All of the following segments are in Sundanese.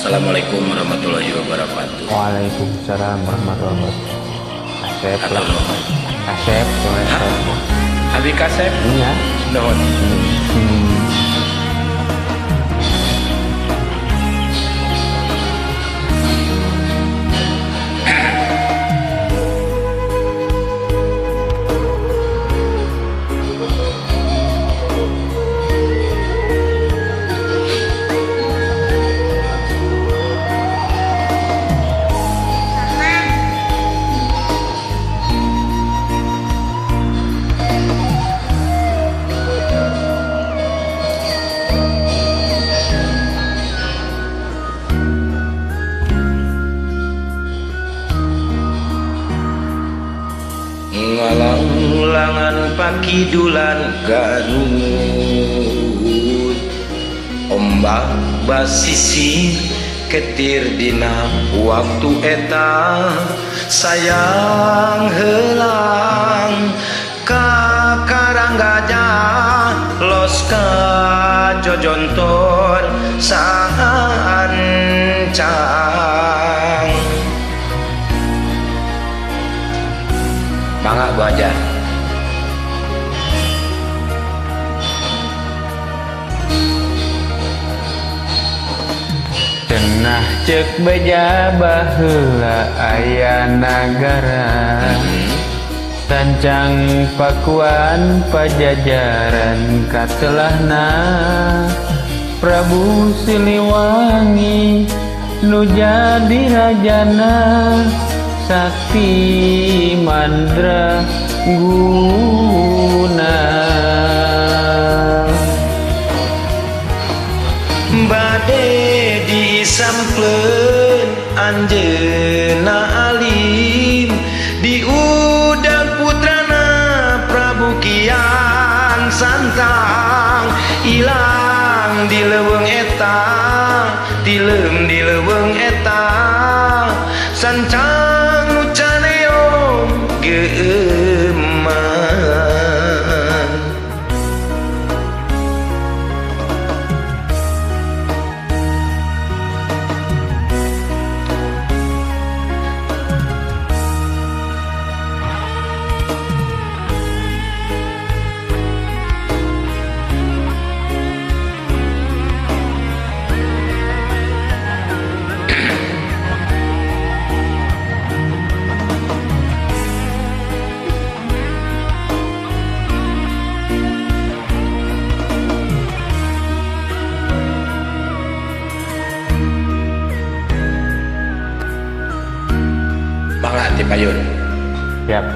Assalamualaikum warahmatullahi wabarakatuh. Waalaikumsalam warahmatullahi wabarakatuh. Kasep lah. Kasep. Abi kasep? Iya. Nuhun. Ngalang-langan pakidulan Garut, ombak basisi ketir dina waktu eta sayang helang ka Karang Gajah los ka Jojontor saancang. Mangga gua aja. Cenah ceuk beja baheula aya nagara, sancang Pakuan Pajajaran katelahna Prabu Siliwangi nu jadi rajana, sakti mandra guna. Bade disampleun anjeunna alim, diundang putrana Prabu Kian Santang, ilang di leuweung eta, tilem di leuweung eta, sancang nu caneong geumman. Mangga ti payun. Siap.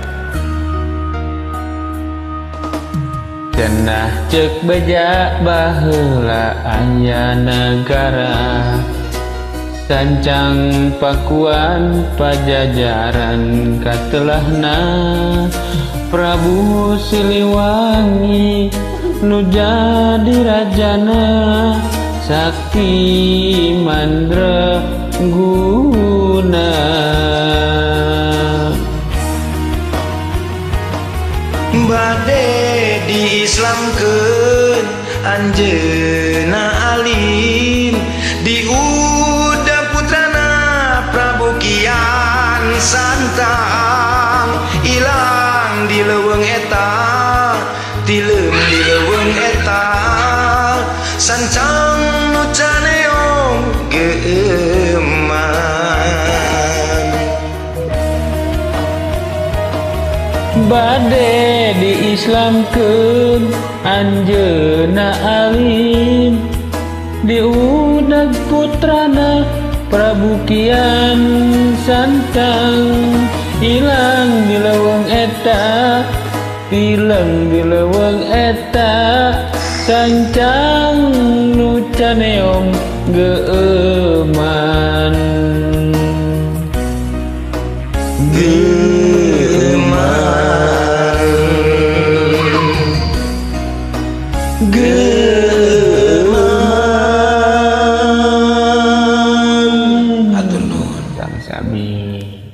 Cenah ceuk beja baheula aya nagara, sancang Pakuan Pajajaran katelahna Prabu Siliwangi nu jadi rajana, sakti mandra guna. Bade diislamkeun anjeunna alim, diundang putrana Prabu Kian Santang, ilang di leuweung eta, tilem di leuweung eta, sancang nu caneong geumman. Bade diislamkeun anjeunna alim, diundang putrana Prabu Kian Santang, ilang di leuweung eta, tileng di leuweung eta, sancang nu caneong geumman. Geumman. Geumman. Hatur nuhun. Sami-sami.